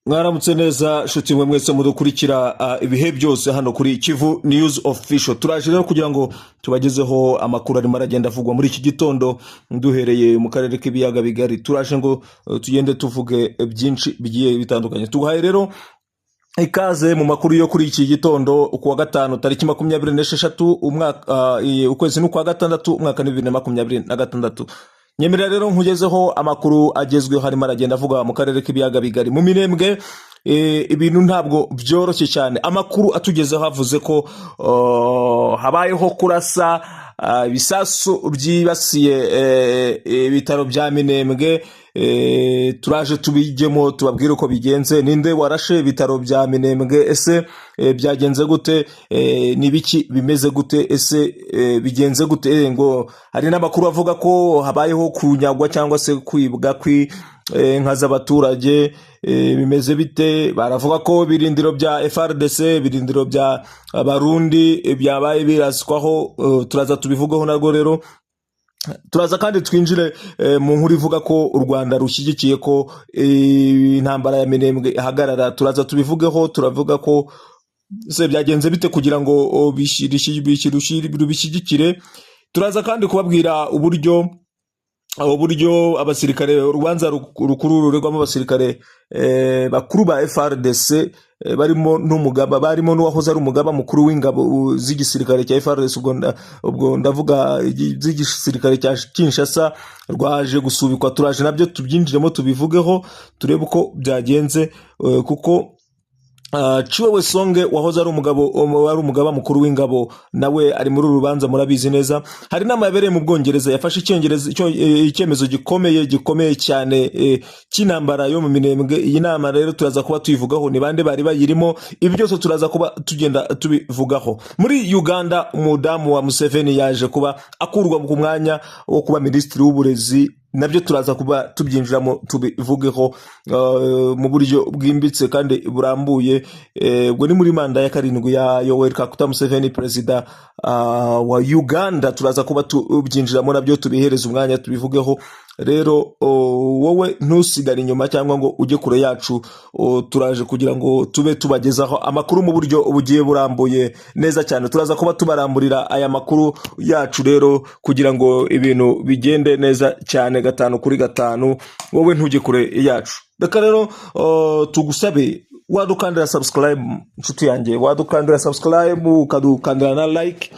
Mwaramutse neza nshuti mwe mwese mudukurikira ibihe byose hano kuri Kivu News Official. Turaje rero kugira ngo tubagezeho amakuru arimo aragenda avugwa muri iki gitondo, duhereye mu karere k'ibiyaga bigari. Turaje ngo tugende tuvuge byinshi bigiye bitandukanye. Tuguhaye rero ikaze mu makuru yo kuri iki gitondo ku wa gatanu, tariki 26, umwaka ukwezi ni ukwa gatandatu, umwaka ni 2026. Nyemerera rero nkugezeho amakuru agezweho harimo aragenda avuga mu karere k'ibiyaga bigari. Mu Minembwe ibintu ntabwo byoroshye cyane. Amakuru atugezeho avuze ko habayeho kurasa ibisasu byibasiye ibitaro bya Minembwe. Turaje tubijyemo, tubabwire uko bigenze. Ninde warashe ibitaro bya Minembwe? Ese byagenze gute? Ni biki bimeze gute? Ese bigenze gute? Ngo hari n'amakuru avuga ko habayeho kunyagwa cyangwa se kwibwa kw'inka z'abaturage. Bimeze bite? Baravuga ko ibirindiro bya FARDC, ibirindiro bya Barundi byabaye biraswaho. Turaza tubivugaho narwo rero. Turaza kandi twinjire mu nkuru ivuga ko u Rwanda rushyigikiye ko intambara ya Minembwe ihagarara. Turaza tubivugeho. Turavuga ko se byagenze bite kugira ngo rubishyigikire. Turaza kandi kubabwira uburyo abasirikare, urubanza rukuru ruregwamo abasirikare bakuru ba FARDC, barimo n'umugaba, barimo n'uwahoze ari umugaba mukuru w'ingabo z'igisirikare cya FARDC, ubwo ndavuga z'igisirikare cya Kinshasa, rwaje gusubikwa. Turaje nabyo tubyinjiremo, tubivugeho, turebe uko byagenze, kuko Tshiwewe Songe wahoze ari umugabo, wari umugaba mukuru w'ingabo, nawe ari muri uru rubanza, murabizi neza. Hari inama yabereye mu Bwongereza yafashe icyemezo gikomeye, gikomeye cyane, cy'intambara yo mu Minembwe. Iyi nama rero turaza kuba tuyivugaho. Ni bande bari bayirimo? Ibi byose turaza kuba tugenda tubivugaho. Muri Uganda, umudamu wa Museveni yaje kuba akurwa ku mwanya wo kuba minisitiri w'uburezi. Nabyo turaza kuba tubyinjiramo, tubivugeho mu buryo bwimbitse kandi burambuye. Ubwo ni muri manda ya karindwi ya Yoweri Kaguta Museveni, perezida wa Uganda. Turaza kuba tubyinjiramo nabyo, tubihereze umwanya, tubivugeho. Rero wowe ntusigare inyuma cyangwa ngo ujye kure yacu. Turaje kugira ngo tube tubagezaho amakuru mu buryo bugiye burambuye neza cyane. Turaza kuba tubaramburira aya makuru yacu rero kugira ngo ibintu bigende neza cyane, gatanu kuri gatanu. Wowe ntujye kure yacu. Reka rero tugusabe wadukandira subscribe, inshuti yanjye, wadukandira subscribe, ukadukandira na like.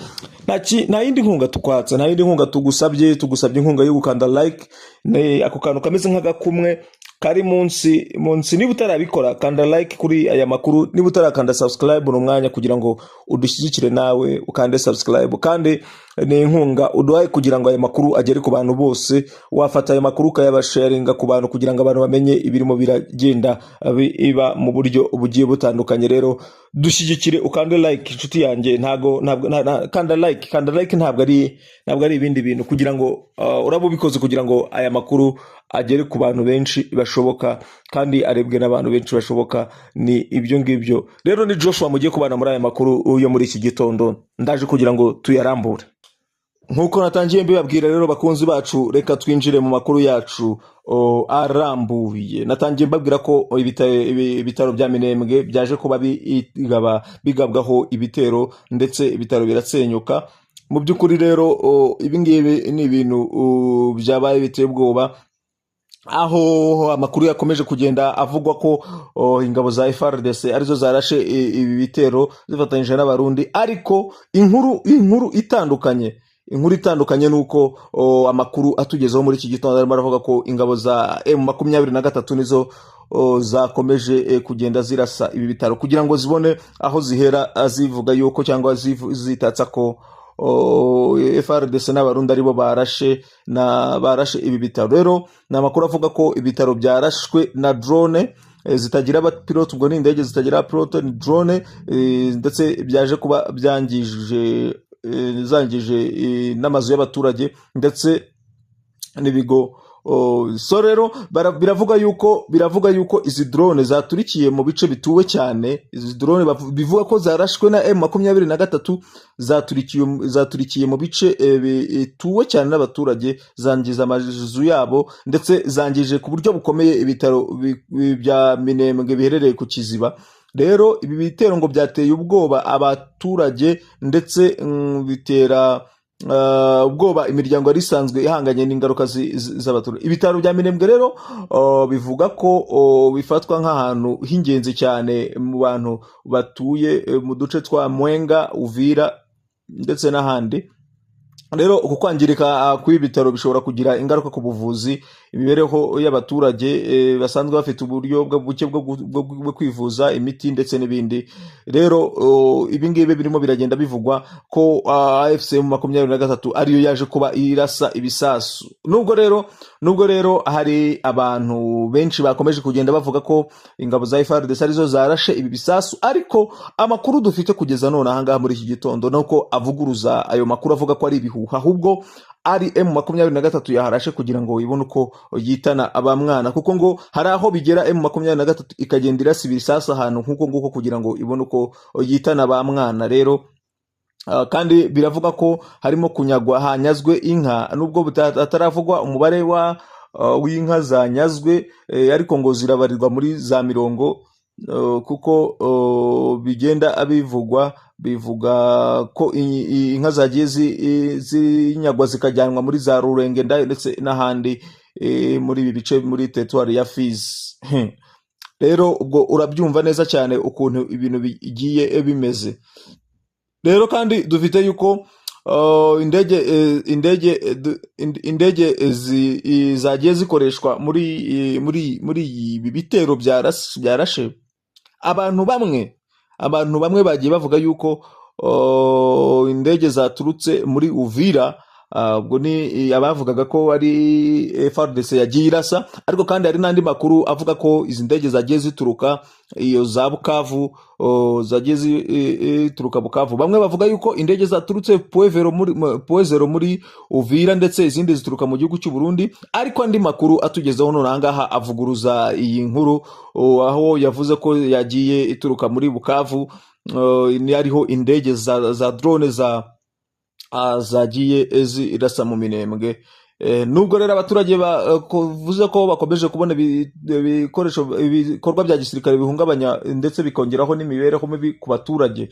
Nta yindi nkunga tukwatsa, nta yindi nkunga tugusabye. Tugusabye inkunga yo gukanda like, ni ako kantu kameze nk'agakumwe kari munsi. Niba utarabikora, kanda like kuri aya makuru. Niba utarakanda subscribe, ni umwanya kugira ngo udushyigikire nawe ukande subscribe, kandi ni inkunga uduhaye kugira ngo aya makuru agere ku bantu bose. Wafata aya makuru ukayabasharinga ku bantu kugira ngo abantu bamenye ibirimo biragenda biba mu buryo bugiye butandukanye. Rero dushyigikire, ukande like, inshuti yanjye. Ntago ntabwo kanda like, kanda like, ntabwo ari ibindi bintu, kugira ngo uraba ubikoze kugira ngo aya makuru agere ku bantu benshi bashoboka kandi arebwe n'abantu benshi bashoboka. Ni ibyo ngibyo rero. Ni Joshua mugiye kubana muri aya makuru yo muri iki gitondo. Ndaje kugira ngo tuyarambure nk'uko natangiye mbibabwira. Rero bakunzi bacu, reka twinjire mu makuru yacu arambuye. Natangiye mbabwira ko ibitaro bya Minembwe byaje kuba bigabwaho ibitero, ndetse ibitaro birasenyuka. Mu by'ukuri rero ibi ngibi ni ibintu byabaye biteye ubwoba, aho amakuru yakomeje kugenda avugwa ko ingabo za FARDC arizo zarashe ibi bitero zifatanyije n'Abarundi. Ariko inkuru itandukanye ni uko amakuru atugezeho muri iki gitondo arimo aravuga ko ingabo za M23 nizo zakomeje kugenda zirasa ibi bitaro kugira ngo zibone aho zihera zivuga yuko cyangwa zitatsa ko FARDC n'Abarundi aribo barashe ibi bitaro. Rero ni amakuru avuga ko ibitaro byarashwe na drone zitagira abapilote. Ubwo ni indege zitagira abapilote, ni drone, ndetse byaje kuba byangije zangije n'amazu y'abaturage ndetse n'ibigo. Oh, so rero biravuga yuko izi drone zaturikiye mu bice bituwe cyane. Izi drone bivuga ko zarashwe na M23, zaturikiye mu bice bituwe cyane n'abaturage, zangiza amazu yabo, ndetse zangije ku buryo bukomeye ibitaro bya Minembwe biherereye ku Kiziba. Rero ibi bitero ngo byateye ubwoba abaturage, ndetse bitera ubwoba imiryango yari isanzwe ihanganye n'ingaruka z'abaturage. Ibitaro bya Minembwe rero bivuga ko bifatwa nk'ahantu h'ingenzi cyane mu bantu batuye mu duce twa Mwenga, Uvira ndetse n'ahandi. Rero uku kwangirika kw'ibi bitaro bishobora kugira ingaruka ku buvuzi, imibereho y'abaturage basanzwe bafite uburyo buke bwo kwivuza, imiti ndetse n'ibindi. Rero ibi ngibi birimo biragenda bivugwa ko AFC M23 ariyo yaje kuba irasa ibisasu. Nubwo rero hari abantu benshi bakomeje kugenda bavuga ko ingabo za FARDC arizo zarashe ibi bisasu, ariko amakuru dufite kugeza none ahangaha muri iki gitondo nuko avuguruza ayo makuru, avuga ko ari ibihuha, ahubwo ari M23 yaharashe kugira ngo ibone uko yitana abamwana, kuko ngo hari aho bigera M23 ikagenda irasa ibisasu ahantu nk'uko nguko kugira ngo ibone uko yitana abamwana. Rero kandi biravuga ko harimo kunyagwa, hanyazwe inka, nubwo hataravugwa umubare w'inka zanyazwe, ariko ngo zirabarirwa muri za mirongo, kuko bigenda bivugwa, bivuga ko inka zagiye zinyagwa zikajyanwa muri za Rurenge ndetse n'ahandi muri ibi bice muri teritwari ya Fizi. Rero ubwo urabyumva neza cyane ukuntu ibintu bigiye bimeze. Rero kandi dufite yuko indege zagiye zikoreshwa muri ibi bitero byarashe abantu. Bamwe bagiye bavuga yuko indege zaturutse muri Uvira. Ubwo ni abavugaga ko ari FARDC yagiye irasa, ariko kandi hari n'andi makuru avuga ko izi ndege zagiye zituruka iyo za Bukavu, zagiye zituruka Bukavu. Bamwe bavuga yuko indege zaturutse Point Zéro muri Uvira, ndetse izindi zituruka mu gihugu cy'u Burundi. Ariko andi makuru atugezeho none ahangaha avuguruza iyi nkuru, aho yavuze ko yagiye ituruka muri Bukavu, ni ariho indege za drone zagiye zirasa mu Minembwe. Nubwo rero abaturage bavuze ko bakomeje kubona ibikoresho, ibikorwa bya gisirikare bihungabanya ndetse bikongeraho n'imibereho mibi ku baturage,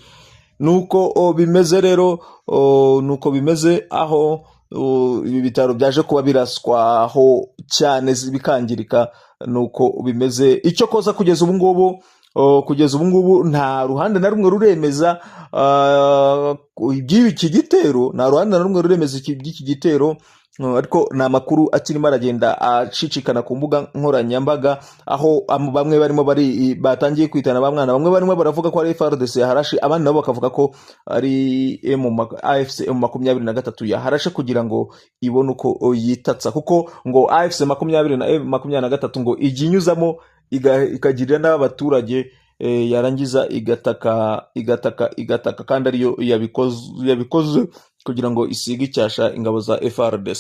nuko bimeze. Rero nuko bimeze aho ibi bitaro byaje kuba biraswaho cyane bikangirika, nuko bimeze. Icyo koza kugeza ubu ngubu nta ruhande na rumwe ruremeza iby'iki gitero, nta ruhande na rumwe ruremeza iby'iki gitero, ariko ni amakuru akirimo aragenda acicikana ku mbuga nkoranyambaga, aho bamwe barimo bari batangiye kwitana ba mwana. Bamwe barimo baravuga ko ari FARDC yaharashe, abandi nabo bakavuga ko ari AFC M23 yaharashe kugira ngo ibone uko yitatsa, kuko ngo AFC makumyabiri na M makumyabiri na gatatu ngo ijya inyuzamo ikagirira n'abaturage, yarangiza igataka, igataka, igataka, kandi ariyo yabikoze kugira ngo isige icyasha ingabo za FARDC.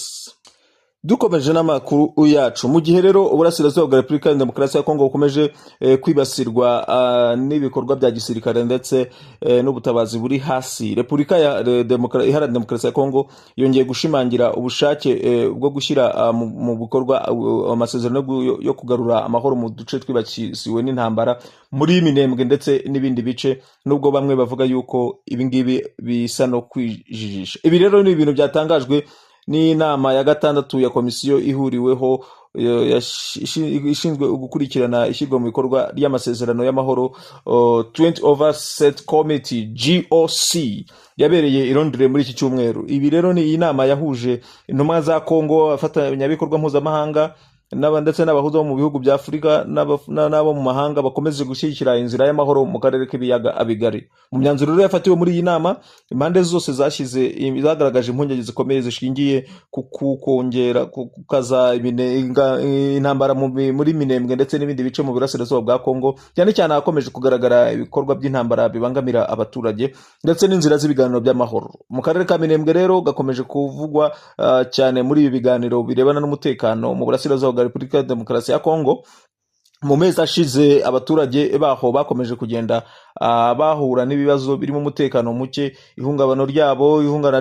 Dukomeje n'amakuru yacu, mu gihe rero uburasirazuba bwa Repubulika ya Demokarasi ya Kongo bukomeje kwibasirwa n'ibikorwa bya gisirikare ndetse n'ubutabazi buri hasi, Repubulika ya Iharanira Demokarasi ya Kongo yongeye gushimangira ubushake bwo gushyira mu bikorwa amasezerano yo kugarura amahoro mu duce twibasiwe n'intambara muri Minembwe ndetse n'ibindi bice, nubwo bamwe bavuga yuko ibi ngibi bisa no kwijijisha. Ibi rero ni ibintu byatangajwe n'inama ya gatandatu ya komisiyo ihuriweho ishinzwe gukurikirana ishyirwa mu bikorwa ry'amasezerano y'amahoro, 20 Oversight Committee, GOC, yabereye i Londres muri iki cyumweru. Ibi rero ni iyi nama yahuje intumwa za Kongo, abafatanyabikorwa mpuzamahanga. ndetse n'abahuza bo mu bihugu bya Afurika n'abo mu mahanga bakomeze gushyigikira inzira y'amahoro mu karere k'ibiyaga bigari. Mu myanzuro rero yafatiwe muri iyi nama, impande zose zagaragaje impungenge zikomeye zishingiye ku kongera gukaza intambara muri Minembwe ndetse n'ibindi bice mu burasirazuba bwa Kongo, cyane cyane ahakomeje kugaragara ibikorwa by'intambara bibangamira abaturage ndetse n'inzira z'ibiganiro by'amahoro. Mu karere ka Minembwe rero gakomeje kuvugwa cyane muri ibi biganiro birebana n'umutekano mu burasirazuba bwa Repubulika ya Demokarasi ya Kongo. Mu mezi ashize abaturage baho bakomeje kugenda bahura n'ibibazo birimo umutekano muke, ihungabana ryabo, ihungabana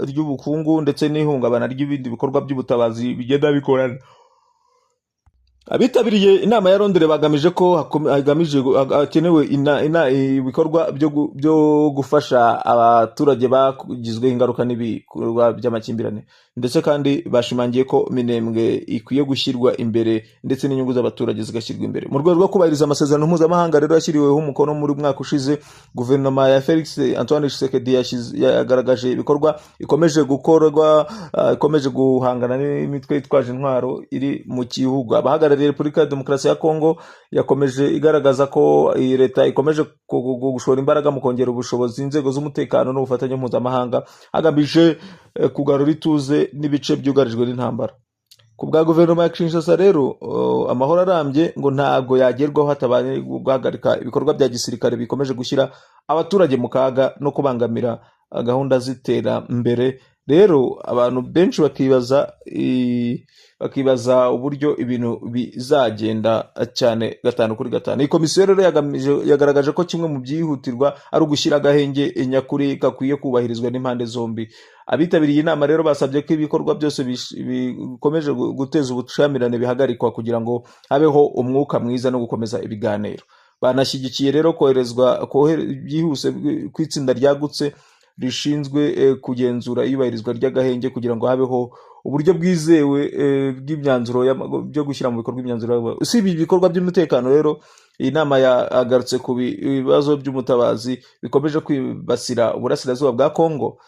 ry'ubukungu ndetse n'ihungabana ry'ibindi bikorwa by'ubutabazi bigenda bikorana. Abitabiriye inama ya Londres bagamije ko hakenewe ibikorwa byo gufasha abaturage bagizweho ingaruka n'ibikorwa by'amakimbirane, ndetse kandi bashimangiye ko Minembwe ikwiye gushyirwa imbere ndetse n'inyungu z'abaturage zigashyirwa imbere mu rwego rwo kubahiriza amasezerano mpuzamahanga rero yashyiriweho umukono muri mwaka ushize. Guverinoma ya Felix Antoine Tshisekedi yagaragaje ibikorwa ikomeje gukorwa, ikomeje guhangana n'imitwe yitwaje intwaro iri mu gihugu. Abahagarariye Repubulika ya Demokarasi ya Kongo yakomeje igaragaza ko iyi leta ikomeje gushora imbaraga mu kongera ubushobozi inzego z'umutekano n'ubufatanye mpuzamahanga, hagamije kugarura ituze n'ibice byugarijwe n'intambara. Ku bwa guverinoma ya Kinshasa rero, amahoro arambye ngo ntabwo yagerwaho hatabaye guhagarika ibikorwa bya gisirikare bikomeje gushyira abaturage mu kaga no kubangamira gahunda z'iterambere. Rero abantu benshi bakibaza uburyo ibintu bizagenda cyane gatanu kuri gatanu. Iyi komisiyo rero yagaragaje ko kimwe mu byihutirwa ari ugushyira agahenge nyakuri gakwiye kubahirizwa n'impande zombi. Abitabiriye inama rero basabye ko ibikorwa byose bikomeje guteza ubushyamirane bihagarikwa kugira ngo habeho umwuka mwiza no gukomeza ibiganiro. Banashyigikiye rero koherezwa byihuse kw'itsinda ryagutse rishinzwe kugenzura iyubahirizwa ry'agahenge kugira ngo habeho uburyo bwizewe bw'imyanzuro byo gushyira mu bikorwa imyanzuro. Usibye ibikorwa by'umutekano rero, iyi nama yagarutse ku bibazo by'umutabazi bikomeje kwibasira uburasirazuba bwa Kongo,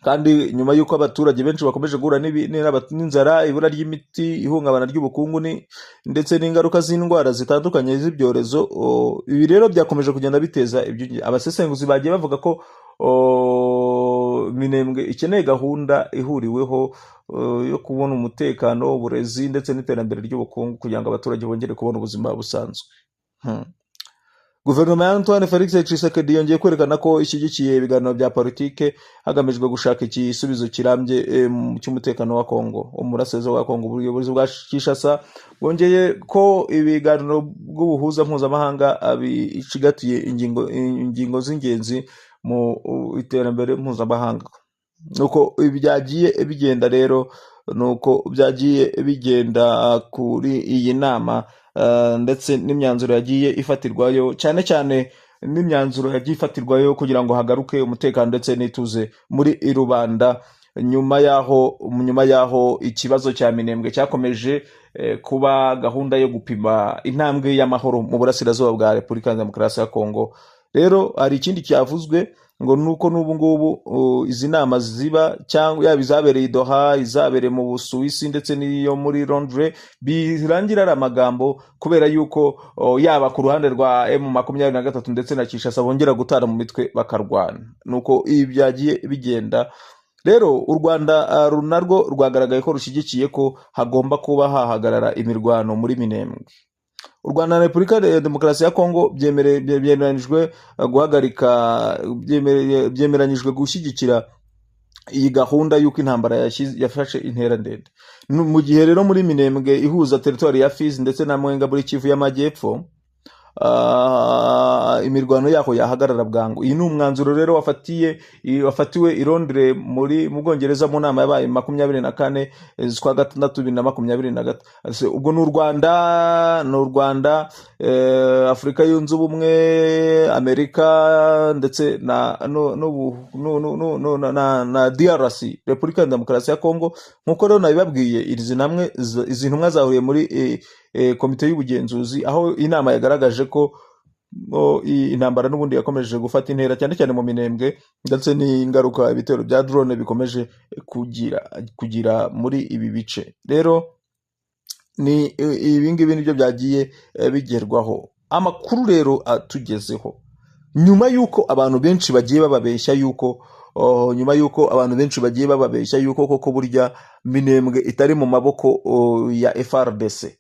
kandi nyuma y'uko abaturage benshi bakomeje guhura n'inzara, ibura ry'imiti, ihungabana ry'ubukungu ndetse n'ingaruka z'indwara zitandukanye z'ibyorezo. Ibi rero byakomeje kugenda biteza ibyugi. Abasesenguzi bagiye bavuga ko Minembwe ikeneye gahunda ihuriweho yo kubona umutekano, uburezi ndetse n'iterambere ry'ubukungu kugira ngo abaturage bongere kubona ubuzima busanzwe. Guverinoma ya Antoine Felix Tshisekedi yongeye kwerekana ko ishyigikiye ibiganiro bya politike hagamijwe gushaka igisubizo kirambye cy'umutekano wa Kongo, umurasirazuba wa Kongo. Ubuyobozi bwa Kinshasa bwongeye ko ibiganiro bw'ubuhuza mpuzamahanga bicigatiye ingingo z'ingenzi mu iterambere mpuzamahanga. Nuko byagiye bigenda rero, nuko byagiye bigenda kuri iyi nama, ndetse n'imyanzuro yagiye ifatirwayo, cyane cyane n'imyanzuro yagiye ifatirwayo kugira ngo hagaruke umutekano ndetse n'ituze muri rubanda, nyuma yaho ikibazo cya Minembwe cyakomeje kuba gahunda yo gupima intambwe y'amahoro mu burasirazuba bwa Repubulika ya Demokarasi ya Kongo. Rero hari ikindi cyavuzwe ngo nuko n'ubu ngubu izi nama ziba, cyangwa yaba izabereye i Doha, izabereye mu Busuwisi ndetse n'iyo muri Londres, birangira ari amagambo, kubera yuko yaba ku ruhande rwa M23 ndetse na Kinshasa bongera gutara mu mitwe bakarwana. Nuko ibi byagiye bigenda rero. U Rwanda narwo rwagaragaye ko rushyigikiye ko hagomba kuba hahagarara imirwano muri Minembwe. U Rwanda na Repubulika ya Demokarasi ya Kongo byemeranyijwe guhagarika, byemeranyijwe gushyigikira iyi gahunda y'uko intambara yafashe intera ndende. Mu gihe rero muri Minembwe ihuza teritwari ya Fizi ndetse na Mwenga muri Kivu y'Amajyepfo, imirwano yaho yahagarara bwangu. Iyi ni umwanzuro rero wafatiwe i Londres mu Bwongereza mu nama yabaye 24 z'ukwa gatandatu 2023. Ubwo ni u Rwanda, Afurika Yunze Ubumwe, Amerika ndetse na no, no, no, no, no, no, na DRC, Repubulika ya Demokarasi ya Kongo. Nk'uko rero nabibabwiye, izi ntumwa zahuriye muri komite y'ubugenzuzi, aho inama yagaragaje ko intambara n'ubundi yakomeje gufata intera, cyane cyane mu Minembwe, ndetse n'ingaruka ibitero bya drone bikomeje kugira muri ibi bice. Rero Ni ibi ngibi nibyo byagiye bigerwaho. Amakuru rero atugezeho nyuma y'uko abantu benshi bagiye bababeshya yuko oh, nyuma y'uko abantu benshi bagiye bababeshya yuko koko burya Minembwe itari mu maboko ya FARDC,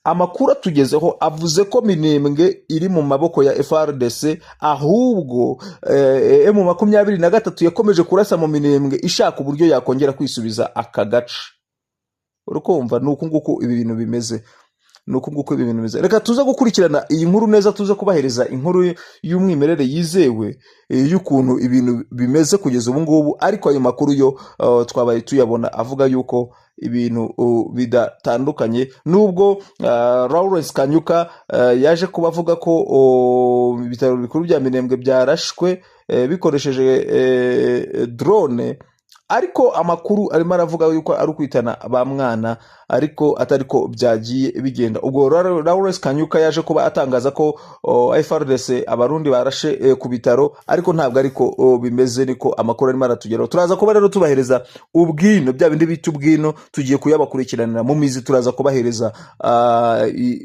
amakuru atugezeho avuze ko Minembwe iri mu maboko ya FARDC. Ahubwo M23 yakomeje kurasa mu Minembwe ishaka uburyo yakongera kwisubiza aka gace. Urukumva, ni uku nguku ibi bintu bimeze, ni uku nguku ibi bintu bimeze. Reka tuze gukurikirana iyi nkuru neza, tuze kubahereza inkuru y'umwimerere yizewe y'ukuntu ibintu bimeze kugeza ubu ngubu. Ariko ayo makuru yo twabaye tuyabona avuga yuko ibintu bidatandukanye, nubwo Lawrence Kanyuka yaje kuba avuga ko ibitaro bikuru bya Minembwe byarashwe bikoresheje drone, ariko amakuru arimo aravuga yuko ari ukwitana ba mwana, ariko atari ko byagiye bigenda. Ubwo Lawrence Kanyuka yaje kuba atangaza ko FARDC, Abarundi barashe ku bitaro, ariko ntabwo ariko bimeze, niko amakuru arimo aratugeraho. Turaza kuba rero tubahereza ubwino, bya bindi bita ubwino, tugiye kuyabakurikiranira mu mizi. Turaza kubahereza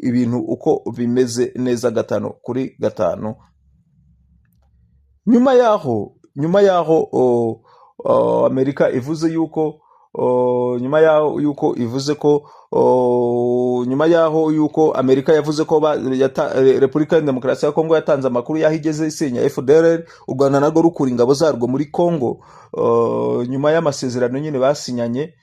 ibintu uko bimeze neza gatanu kuri gatanu. Nyuma yaho Amerika ivuze yuko nyuma yaho yuko ivuze ko nyuma yaho yuko Amerika yavuze ko Repubulika ya Demokarasi ya Kongo yatanze amakuru y'aho igeze isenya FDLR, u Rwanda narwo rukura ingabo zarwo muri Kongo nyuma y'amasezerano nyine basinyanye.